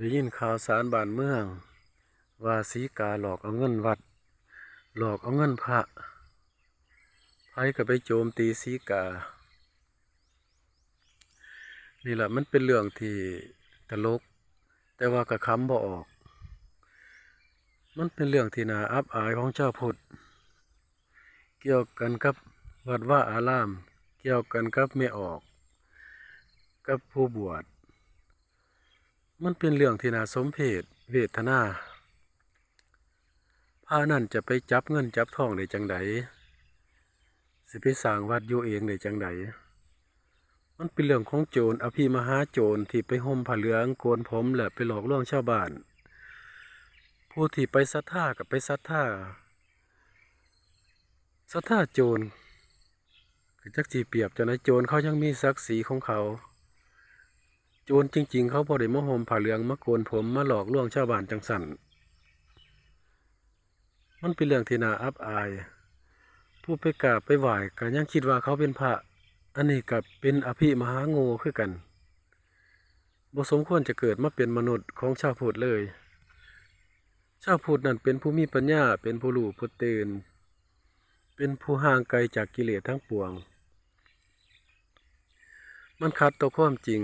ໄດ້ຍິນຂ່າວສານບ້ານເມືອງວ່າສີກາຫຼອກເອົາເງິນວັດ, ຫຼອກເອົາເງິນພະ, ໃຜກໍໄປໂຈມຕີສີກາ. ນີ້ລະ ມັນເປັນເລື່ອງທີ່ຕະຫຼົກ, ແຕ່ວ່າກໍຂຳບໍ່ອອກ. ມັນເປັນເລື່ອງທີ່ໜ້າອັບອາຍຂອງຊາວພຸດ. ກ່ຽວກັນກັບວັດວາອາລາມ, ກ່ຽວກັນກັບແມ່ອອກ, ກັບຜູ້ບວດ, ມັນເປັນເລື່ອງທີ່ໜ້າສົມເພດເວທະນາ. ພະນັ້ນຈະໄປຈັບເງິນຈັບທອງໄດ້ຈັ່ງໃດ? ຊິໄປສ້າງວັດຢູ່ເອງໄດ້ຈັ່ງໃດ? ມັນເປັນເລື່ອງຂອງໂຈນ, ອະພິມະຫາໂຈນທີ່ໄປຫົ່ມຜ້າເຫຼືອງ, ໂກນຜົມ ແລະ ໄປຫຼອກລວງຊາວບ້ານ. ຜູ້ທີ່ໄປສັດທາກໍໄປສັດທາ, ສັດທາໂຈນ ກໍຈັກຊິປຽບຈັ່ງໃດ, ໂຈນເຂົາຍັງມີສັກສີຂອງເຂົາ. ໂຈນຈິງໆ ເຂົາບໍ່ໄດ້ມາຫົ່ມຜ້າເຫຼືອງ, ມາໂກນຜົມ, ມາຫຼອກລວງຊາວບ້ານຈັ່ງຊັ້ນ. ມັນເປັນເລື່ອງທີ່ໜ້າອັບອາຍ. ຜູ້ໄປກາບໄປໄຫວ້ກໍຍັງຄິດວ່າເຂົາເປັນພະ, ອັນນີ້ກໍເປັນອະພິມະຫາໂງ່ຄືກັນ. ບໍ່ສົມຄວນຈະເກີດມາເປັນມະນຸດຂອງຊາວພຸດເລີຍ. ຊາວພຸດນັ້ນເປັນຜູ້ມີປັນຍາ, ເປັນຜູ້ຮູ້ຜູ້ຕື່ນ, ເປັນຜູ້ຫ່າງໄກຈາກກິເລດທັງປວງ. ມັນຂັດຕໍ່ຄວາມຈິງ,